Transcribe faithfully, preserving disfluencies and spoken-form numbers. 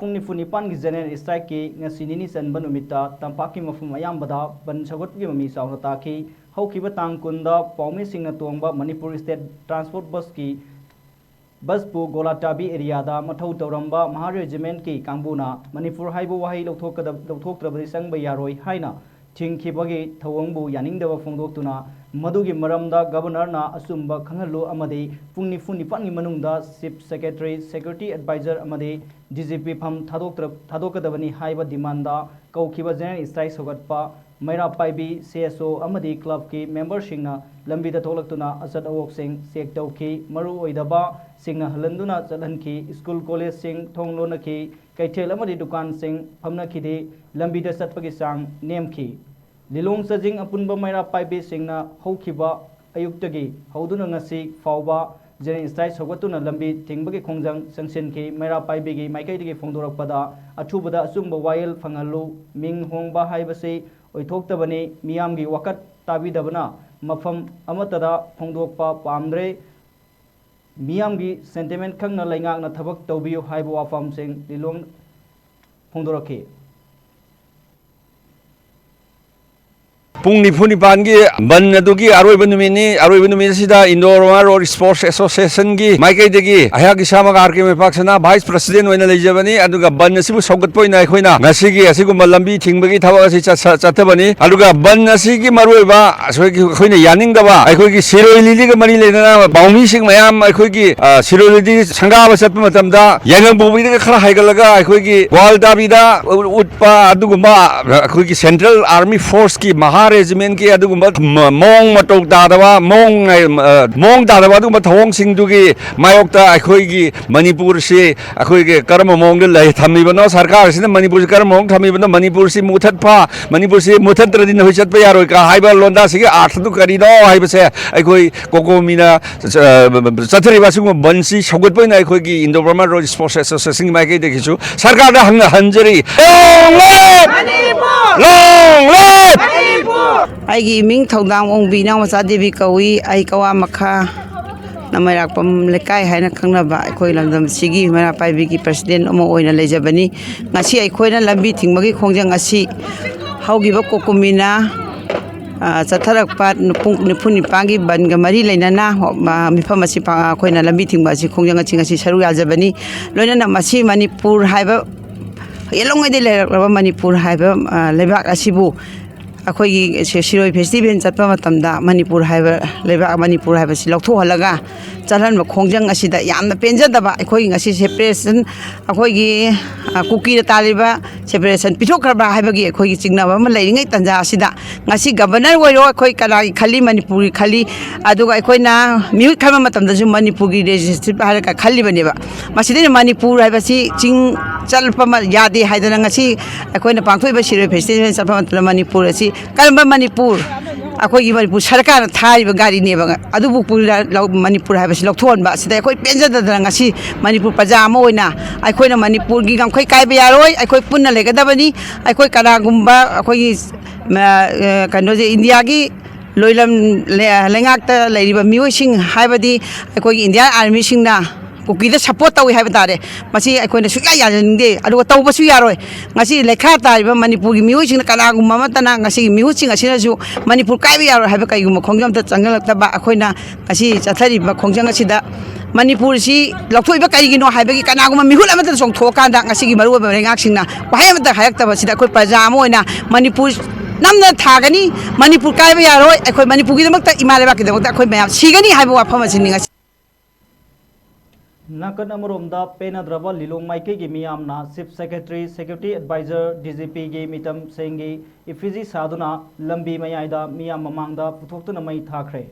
ꯄꯨꯡ ꯅꯤꯐꯨ ꯅꯤꯄꯥꯟꯒꯤ ꯖꯦꯅꯔꯦꯜ ꯁ꯭ꯇ꯭ꯔꯥꯏꯛꯀꯤ ꯉꯁꯤ ꯅꯤꯅꯤ ꯆꯟꯕ ꯅꯨꯃꯤꯠꯇ ꯇꯝꯄꯥꯛꯀꯤ ꯃꯐꯝ ꯑꯌꯥꯝꯕꯗ ꯕꯟ ꯁꯧꯒꯠꯄꯒꯤ ꯃꯃꯤ ꯆꯥꯎꯅ ꯇꯥꯈꯤ꯫ ꯍꯧꯈꯤꯕ ꯇꯥꯡ ꯀꯨꯟꯗ ꯄꯥꯎꯃꯤꯁꯤꯡꯅ ꯇꯣꯡꯕ ꯃꯅꯤꯄꯨꯔ ꯁ꯭ꯇꯦꯠ ꯇ꯭ꯔꯥꯟꯁꯄꯣꯔꯠ ꯕꯁꯀꯤ ꯕꯁꯄꯨ ꯒꯣꯂꯥꯇꯥꯕꯤ ꯑꯦꯔꯤꯌꯥꯗ ꯃꯊꯧ ꯇꯧꯔꯝꯕ ꯃꯍꯥ ꯔꯦꯖꯤꯃꯦꯟꯠꯀꯤ ꯀꯥꯡꯕꯨꯅ ꯃꯅꯤꯄꯨꯔ ꯍꯥꯏꯕ ꯋꯥꯍꯩ ꯂꯧꯊꯣꯛꯀꯗ-, ꯂꯧꯊꯣꯛꯇ꯭ꯔꯕꯗꯤ ꯆꯪꯕ ꯌꯥꯔꯣꯏ ꯍꯥꯏꯅ ꯊꯤꯡꯈꯤꯕꯒꯤ ꯊꯧꯑꯣꯡꯕꯨ ꯌꯥꯅꯤꯡꯗꯕ ꯐꯣꯡꯗꯣꯛꯇꯨꯅ ꯃꯗꯨꯒꯤ ꯃꯔꯝꯗ ꯒꯕꯔꯅꯔꯅ ꯑꯆꯨꯝꯕ ꯈꯪꯍꯜꯂꯨ ꯑꯃꯗꯤ ꯄꯨꯡ ꯅꯤꯐꯨ ꯅꯤꯄꯥꯟꯒꯤ ꯃꯅꯨꯡꯗ ꯆꯤꯐ ꯁꯦꯀ꯭ꯔꯦꯇꯔꯤ, ꯁꯦꯀ꯭ꯌꯨꯔꯤꯇꯤ ꯑꯦꯗꯚꯥꯏꯖꯔ ꯑꯃꯗꯤ ꯗꯤ ꯖꯤ ꯄꯤꯐꯝ ꯊꯥꯗꯣꯛꯇ꯭ꯔ-, ꯊꯥꯗꯣꯛꯀꯗꯕꯅꯤ ꯍꯥꯏꯕ ꯗꯤꯃꯥꯟꯗ ꯀꯧꯈꯤꯕ ꯖꯦꯅꯔꯦꯜ ꯁ꯭ꯇ꯭ꯔꯥꯏꯛ ꯁꯧꯒꯠꯄ ꯃꯩꯔꯥ ꯄꯥꯏꯕꯤ, ꯁꯤ ꯑꯦꯁ ꯑꯣ ꯑꯃꯗꯤ ꯀ꯭ꯂꯕꯀꯤ ꯃꯦꯝꯕꯔꯁꯤꯡꯅ ꯂꯝꯕꯤꯗ ꯊꯣꯛꯂꯛꯇꯨꯅ ꯑꯆꯠ ꯑꯋꯣꯛꯁꯤꯡ ꯆꯦꯛ ꯇꯧꯈꯤ꯫ ꯃꯔꯨ ꯑꯣꯏꯗꯕꯁꯤꯡꯅ ꯍꯜꯍꯟꯗꯨꯅ ꯆꯠꯍꯟꯈꯤ꯫ ꯁ꯭ꯀꯨꯜ ꯀꯣꯂꯦꯖꯁꯤꯡ ꯊꯣꯡ ꯂꯣꯟꯅꯈꯤ꯫ ꯀꯩꯊꯦꯜ ꯑꯃꯗꯤ ꯗꯨꯀꯥꯟꯁꯤꯡ ꯐꯝꯅꯈꯤꯗꯦ꯫ ꯂꯝꯕꯤꯗ ꯆꯠꯄꯒꯤ ꯆꯥꯡ ꯅꯦꯝꯈꯤ꯫ ꯂꯤꯂꯣꯡ ꯆꯥꯖꯤꯡ ꯑꯄꯨꯟꯕ ꯃꯩꯔꯥ ꯄꯥꯏꯕꯤꯁꯤꯡꯅ ꯍꯧꯈꯤꯕ ꯑꯌꯨꯛꯇꯒꯤ ꯍꯧꯗꯨꯅ ꯉꯁꯤ ꯐꯥꯎꯕ ꯖꯦꯅꯔꯦꯜ ꯁ꯭ꯇ꯭ꯔꯥꯏꯛ ꯁꯧꯒꯠꯇꯨꯅ ꯂꯝꯕꯤ ꯊꯤꯡꯕꯒꯤ ꯈꯣꯡꯖꯪ ꯆꯪꯁꯤꯟꯈꯤ꯫ ꯃꯩꯔꯥ ꯄꯥꯏꯕꯤꯒꯤ ꯃꯥꯏꯀꯩꯗꯒꯤ ꯐꯣꯡꯗꯣꯔꯛꯄꯗ, ꯑꯊꯨꯕꯗ ꯑꯆꯨꯝꯕ ꯋꯥꯌꯦꯜ ꯐꯪꯍꯜꯂꯨ꯫ ꯃꯤꯡ ꯍꯣꯡꯕ ꯍꯥꯏꯕꯁꯤ ꯑꯣꯏꯊꯣꯛꯇꯕꯅꯤ꯫ ꯃꯤꯌꯥꯝꯒꯤ ꯋꯥꯀꯠ ꯇꯥꯕꯤꯗꯕꯅ ꯃꯐꯝ ꯑꯃꯠꯇꯗ ꯐꯣꯡꯗꯣꯛꯄ ꯄꯥꯝꯗ꯭ꯔꯦ꯫ ꯃꯤꯌꯥꯝꯒꯤ ꯁꯦꯟꯇꯤꯃꯦꯟꯠ ꯈꯪꯅ ꯂꯩꯉꯥꯛꯅ ꯊꯕꯛ ꯇꯧꯕꯤꯌꯨ ꯍꯥꯏꯕ ꯋꯥꯐꯝꯁꯤꯡ ꯂꯤꯂꯣꯡ ꯐꯣꯡꯗꯣꯔꯛꯈꯤ꯫ ꯄꯨꯡ ꯅꯤꯐꯨ ꯅꯤꯄꯥꯟꯒꯤ ꯕꯟ ꯑꯗꯨꯒꯤ ꯑꯔꯣꯏꯕ ꯅꯨꯃꯤꯠꯅꯤ꯫ ꯑꯔꯣꯏꯕ ꯅꯨꯃꯤꯠ ꯑꯁꯤꯗ ꯏꯟꯗꯣ ꯔꯣꯃꯥ ꯔꯣꯗ ꯁ꯭ꯄꯣꯔꯠꯁ ꯑꯦꯁꯣꯁꯤꯌꯦꯁꯟꯒꯤ ꯃꯥꯏꯀꯩꯗꯒꯤ ꯑꯩꯍꯥꯛ ꯏꯁꯥꯃꯛ ꯑꯥꯔ ꯀꯦ ꯃꯩꯄꯥꯛꯁꯅꯥ ꯚꯥꯏꯁ ꯄ꯭ꯔꯁꯤꯗꯦꯟꯠ ꯑꯣꯏꯅ ꯂꯩꯖꯕꯅꯤ꯫ ꯑꯗꯨꯒ ꯕꯟ ꯑꯁꯤꯕꯨ ꯁꯧꯒꯠꯄ ꯑꯣꯏꯅ ꯑꯩꯈꯣꯏꯅ ꯉꯁꯤꯒꯤ ꯑꯁꯤꯒꯨꯝꯕ ꯂꯝꯕꯤ ꯊꯤꯡꯕꯒꯤ ꯊꯕꯛ ꯑꯁꯤ ꯆꯠ-, ꯆꯠꯊꯕꯅꯤ꯫ ꯑꯗꯨꯒ ꯕꯟ ꯑꯁꯤꯒꯤ ꯃꯔꯨꯑꯣꯏꯕ ꯑꯩꯈꯣꯏꯒꯤ, ꯑꯩꯈꯣꯏꯅ ꯌꯥꯅꯤꯡꯗꯕ, ꯑꯩꯈꯣꯏꯒꯤ ꯁꯤꯔꯣꯏ ꯂꯤꯂꯤꯒ ꯃꯔꯤ ꯂꯩꯅꯅ ꯄꯥꯎꯃꯤꯁꯤꯡ ꯃꯌꯥꯝ ꯑꯩꯈꯣꯏꯒꯤ, ꯑ, ꯁꯤꯔꯣꯏ ꯂꯤꯂꯤ ꯁꯪꯒꯥꯕ ꯆꯠꯄ ꯃꯇꯝꯗ ꯌꯥꯏꯉꯪꯄꯣꯛꯄꯤꯗꯒꯤ ꯈꯔ ꯍꯥꯏꯒꯠꯂꯒ ꯑꯩꯈꯣꯏꯒꯤ ꯒ꯭ꯋꯥꯜꯗꯥꯕꯤꯗ ꯎ-, ꯎꯠꯄ ꯑꯗꯨꯒꯨꯝꯕ ꯑꯩꯈꯣꯏꯒꯤ ꯁꯦꯟꯇ꯭ꯔꯦꯜ ꯑꯥꯔꯃꯤ ꯐꯣꯔꯁꯀꯤ ꯃꯍꯥ ꯔꯦꯖꯤꯃꯦꯟꯠꯀꯤ ꯑꯗꯨꯒꯨꯝꯕ ꯃ-, ꯃꯑꯣꯡ ꯃꯇꯧ ꯇꯥꯗꯕ, ꯃꯑꯣꯡ, ꯑ, ꯃꯑꯣꯡ ꯇꯥꯗꯕ ꯑꯗꯨꯒꯨꯝꯕ ꯊꯧꯑꯣꯡꯁꯤꯡꯗꯨꯒꯤ ꯃꯥꯌꯣꯛꯇ ꯑꯩꯈꯣꯏꯒꯤ ꯃꯅꯤꯄꯨꯔꯁꯤ ꯑꯩꯈꯣꯏꯒꯤ ꯀꯔꯝꯕ ꯃꯑꯣꯡꯗ ꯂꯩ ꯊꯝꯃꯤꯕꯅꯣ, ꯁꯔꯀꯥꯔꯁꯤꯅ ꯃꯅꯤꯄꯨꯔꯁꯤ ꯀꯔꯝꯕ ꯃꯑꯣꯡꯗ ꯊꯝꯃꯤꯕꯅꯣ, ꯃꯅꯤꯄꯨꯔꯁꯤ ꯃꯨꯊꯠꯄ, ꯃꯅꯤꯄꯨꯔꯁꯤ ꯃꯨꯊꯠꯇ꯭ꯔꯗꯤ ꯅꯈꯣꯏ ꯆꯠꯄ ꯌꯥꯔꯣꯏ ꯀ ꯍꯥꯏꯕ ꯂꯣꯟꯗꯥꯁꯤꯒꯤ ꯑꯥꯔꯊꯗꯨ ꯀꯔꯤꯅꯣ ꯍꯥꯏꯕꯁꯦ ꯑꯩꯈꯣꯏ ꯀꯣꯀꯣꯃꯤꯅ ꯆ-, ꯆꯠꯊꯔꯤꯕ ꯑꯁꯤꯒꯨꯝꯕ ꯕꯟꯁꯤ ꯁꯧꯒꯠꯄ ꯑꯣꯏꯅ ꯑꯩꯈꯣꯏꯒꯤ ꯏꯟꯗꯣ ꯕꯔꯃꯥ ꯔꯣꯗ ꯁ꯭ꯄꯣꯔꯠꯁ ꯑꯦꯁꯣꯁꯤꯌꯦꯁꯟꯒꯤ ꯃꯥꯏꯀꯩꯗꯒꯤꯁꯨ ꯁꯔꯀꯥꯔꯗ ꯍꯪꯅ ꯍꯟꯖꯔꯤ꯫ Long live! Long live! ꯑꯩꯒꯤ ꯃꯤꯡ ꯊꯧꯗꯥꯝ ꯑꯣꯡꯕꯤ ꯏꯅꯥꯎꯃꯆꯥ ꯗꯦꯕꯤ ꯀꯧꯏ꯫ ꯑꯩ ꯀꯋꯥ ꯃꯈꯥ ꯃꯩꯔꯥꯛꯄꯝ ꯂꯩꯀꯥꯏ ꯍꯥꯏꯅ ꯈꯪꯅꯕ ꯑꯩꯈꯣꯏ ꯂꯝꯗꯝꯁꯤꯒꯤ ꯃꯩꯔꯥ ꯄꯥꯏꯕꯤꯒꯤ ꯄ꯭ꯔꯁꯤꯗꯦꯟ ꯑꯃ ꯑꯣꯏꯅ ꯂꯩꯖꯕꯅꯤ꯫ ꯉꯁꯤ ꯑꯩꯈꯣꯏꯅ ꯂꯝꯕꯤ ꯊꯤꯡꯕꯒꯤ ꯈꯣꯡꯖꯪ ꯑꯁꯤ ꯍꯧꯈꯤꯕ ꯀꯣꯀꯨꯃꯤꯅꯥ, ꯑ, ꯆꯠꯊꯔꯛꯄ ꯄꯨꯡ ꯅꯤꯐꯨ ꯅꯤꯄꯥꯟꯒꯤ ꯕꯟꯒ ꯃꯔꯤ ꯂꯩꯅꯅ, ꯑ, ꯃꯤꯐꯝ ꯑꯁꯤ ꯄꯥꯡ-, ꯑꯩꯈꯣꯏꯅ ꯂꯝꯕꯤ ꯊꯤꯡꯕ ꯑꯁꯤ ꯈꯣꯡꯖꯪ ꯑꯁꯤ ꯉꯁꯤ ꯁꯔꯨꯛ ꯌꯥꯖꯕꯅꯤ꯫ ꯂꯣꯏꯅꯅ ꯃꯁꯤ ꯃꯅꯤꯄꯨꯔ ꯍꯥꯏꯕ ꯌꯦꯜꯂꯣꯡꯉꯩꯗꯒꯤ ꯂꯩꯔꯛꯂꯕ ꯃꯅꯤꯄꯨꯔ ꯍꯥꯏꯕ, ꯑ, ꯂꯩꯕꯥꯛ ꯑꯁꯤꯕꯨ ꯑꯩꯈꯣꯏꯒꯤ ꯁꯤ-, ꯁꯤꯔꯣꯏ ꯐꯦꯁꯇꯤꯚꯦꯜ ꯆꯠꯄ ꯃꯇꯝꯗ ꯃꯅꯤꯄꯨꯔ ꯍꯥꯏꯕ ꯂꯩꯕꯥꯛ, ꯃꯅꯤꯄꯨꯔ ꯍꯥꯏꯕꯁꯤ ꯂꯧꯊꯣꯛꯍꯜꯂꯒ ꯆꯠꯍꯟꯕ ꯈꯣꯡꯖꯪ ꯑꯁꯤꯗ ꯌꯥꯝꯅ ꯄꯦꯟꯖꯗꯕ, ꯑꯩꯈꯣꯏꯒꯤ ꯉꯁꯤ ꯁꯦꯄꯔꯦꯁꯟ, ꯑꯩꯈꯣꯏꯒꯤ, ꯑ, ꯀꯨꯀꯤꯗ ꯇꯥꯔꯤꯕ ꯁꯦꯄꯔꯦꯁꯟ ꯄꯤꯊꯣꯛꯈ꯭ꯔꯕ꯭ꯔꯥ ꯍꯥꯏꯕꯒꯤ ꯑꯩꯈꯣꯏꯒꯤ ꯆꯤꯡꯅꯕ ꯑꯃ ꯂꯩꯔꯤꯉꯩ ꯇꯥꯟꯖꯥ ꯑꯁꯤꯗ ꯉꯁꯤ ꯒꯕꯔꯅꯔ ꯑꯣꯏꯔꯣ, ꯑꯩꯈꯣꯏ ꯀꯅꯥꯒꯤ ꯈꯜꯂꯤ? ꯃꯅꯤꯄꯨꯔꯒꯤ ꯈꯜꯂꯤ꯫ ꯑꯗꯨꯒ ꯑꯩꯈꯣꯏꯅ ꯃꯤꯍꯨꯠ ꯈꯟꯕ ꯃꯇꯝꯗꯁꯨ ꯃꯅꯤꯄꯨꯔꯒꯤ ꯔꯦꯖꯤꯁꯇ꯭ꯔꯤꯞ ꯍꯥꯏꯔꯒ ꯈꯜꯂꯤꯕꯅꯦꯕ꯫ ꯃꯁꯤꯗꯩꯅ ꯃꯅꯤꯄꯨꯔ ꯍꯥꯏꯕꯁꯤ ꯆꯤꯡ ꯆꯠꯄ ꯑꯃ ꯌꯥꯗꯦ ꯍꯥꯏꯗꯅ ꯉꯁꯤ ꯑꯩꯈꯣꯏꯅ ꯄꯥꯡꯊꯣꯛꯏꯕ ꯁꯤꯔꯣꯏ ꯐꯦꯁꯇꯤꯚꯦꯜ ꯆꯠꯄ ꯃꯇꯝꯗ ꯃꯅꯤꯄꯨꯔ ꯑꯁꯤ ꯀꯔꯝꯕ ꯃꯅꯤꯄꯨꯔ? ꯑꯩꯈꯣꯏꯒꯤ ꯃꯅꯤꯄꯨꯔ ꯁꯔꯀꯥꯔꯅ ꯊꯥꯔꯤꯕ ꯒꯥꯔꯤꯅꯦꯕ꯫ ꯑꯗꯨꯕꯨ ꯄꯨꯔꯤꯔ-, ꯂꯧ-, ꯃꯅꯤꯄꯨꯔ ꯍꯥꯏꯕꯁꯤ ꯂꯧꯊꯣꯛꯍꯟꯕ ꯑꯁꯤꯗ ꯑꯩꯈꯣꯏ ꯄꯦꯟꯖꯗꯗꯅ ꯉꯁꯤ ꯃꯅꯤꯄꯨꯔ ꯄ꯭ꯔꯖꯥ ꯑꯃ ꯑꯣꯏꯅ ꯑꯩꯈꯣꯏꯅ ꯃꯅꯤꯄꯨꯔꯒꯤ ꯉꯝꯈꯩ ꯀꯥꯏꯕ ꯌꯥꯔꯣꯏ꯫ ꯑꯩꯈꯣꯏ ꯄꯨꯟꯅ ꯂꯩꯒꯗꯕꯅꯤ꯫ ꯑꯩꯈꯣꯏ ꯀꯅꯥꯒꯨꯝꯕ ꯑꯩꯈꯣꯏꯒꯤ, ꯃ-, ꯑ, ꯀꯩꯅꯣꯁꯦ, ꯏꯟꯗꯤꯌꯥꯒꯤ ꯂꯣꯏꯂꯝ ꯂꯩ-, ꯂꯩꯉꯥꯛꯇ ꯂꯩꯔꯤꯕ ꯃꯤꯑꯣꯏꯁꯤꯡ, ꯍꯥꯏꯕꯗꯤ ꯑꯩꯈꯣꯏꯒꯤ ꯏꯟꯗꯤꯌꯥꯟ ꯑꯥꯔꯃꯤꯁꯤꯡꯅ ꯀꯨꯀꯤꯗ ꯁꯞꯄꯣꯔꯠ ꯇꯧꯏ ꯍꯥꯏꯕ ꯇꯥꯔꯦ꯫ ꯃꯁꯤ ꯑꯩꯈꯣꯏꯅ ꯁꯨꯡꯌꯥ ꯌꯥꯖꯅꯤꯡꯗꯦ, ꯑꯗꯨꯒ ꯇꯧꯕꯁꯨ ꯌꯥꯔꯣꯏ꯫ ꯉꯁꯤ ꯂꯩꯈꯥ ꯇꯥꯔꯤꯕ ꯃꯅꯤꯄꯨꯔꯒꯤ ꯃꯤꯑꯣꯏꯁꯤꯡꯅ ꯀꯅꯥꯒꯨꯝꯕ ꯑꯃꯠꯇꯅ ꯉꯁꯤꯒꯤ ꯃꯤꯍꯨꯠꯁꯤꯡ ꯑꯁꯤꯅꯁꯨ ꯃꯅꯤꯄꯨꯔ ꯀꯥꯏꯕ ꯌꯥꯔꯣꯏ ꯍꯥꯏꯕ ꯀꯩꯒꯨꯝꯕ ꯈꯣꯡꯖꯪ ꯑꯃꯠꯇ ꯆꯪꯁꯤꯜꯂꯛꯇꯕ, ꯑꯩꯈꯣꯏꯅ ꯉꯁꯤ ꯆꯠꯊꯔꯤꯕ ꯈꯣꯡꯖꯪ ꯑꯁꯤꯗ ꯃꯅꯤꯄꯨꯔꯁꯤ ꯂꯧꯊꯣꯛꯏꯕ ꯀꯔꯤꯒꯤꯅꯣ ꯍꯥꯏꯕꯒꯤ ꯀꯅꯥꯒꯨꯝꯕ ꯃꯤꯍꯨꯠ ꯑꯃꯠꯇ ꯆꯣꯡꯊꯣꯛꯑꯀꯥꯟꯗ ꯉꯁꯤꯒꯤ ꯃꯔꯨꯑꯣꯏꯕ ꯂꯩꯉꯥꯛꯁꯤꯡꯅ ꯋꯥꯍꯩ ꯑꯃꯠꯇ ꯍꯥꯏꯔꯛꯇꯕꯁꯤꯗ ꯑꯩꯈꯣꯏ ꯄ꯭ꯔꯖꯥ ꯑꯃ ꯑꯣꯏꯅ ꯃꯅꯤꯄꯨꯔ ꯅꯝꯅ ꯊꯥꯒꯅꯤ, ꯃꯅꯤꯄꯨꯔ ꯀꯥꯏꯕ ꯌꯥꯔꯣꯏ, ꯑꯩꯈꯣꯏ ꯃꯅꯤꯄꯨꯔꯒꯤꯗꯃꯛꯇ, ꯏꯃꯥ ꯂꯩꯕꯥꯛꯀꯤꯗꯃꯛꯇ ꯑꯩꯈꯣꯏ ꯃꯌꯥꯝ ꯁꯤꯒꯅꯤ ꯍꯥꯏꯕ ꯋꯥꯐꯝ ꯑꯁꯤꯅꯤ ꯉꯁꯤ꯫ ꯅꯥꯀꯟ ꯑꯃꯔꯣꯝꯗ, ꯄꯦꯟꯅꯗ꯭ꯔꯕ ꯂꯤꯂꯣꯡ ꯃꯥꯏꯀꯩꯒꯤ ꯃꯤꯌꯥꯝꯅ chief secretary, security adviser, D G ꯄꯤꯒꯤ ꯃꯤꯇꯝ ꯁꯦꯡꯒꯤ ꯏꯐꯤꯖꯤ ꯁꯥꯗꯨꯅ ꯂꯝꯕꯤ ꯃꯌꯥꯏꯗ ꯃꯤꯌꯥꯝ ꯃꯃꯥꯡꯗ ꯄꯨꯊꯣꯛꯇꯨꯅ ꯃꯩ ꯊꯥꯈ꯭ꯔꯦ꯫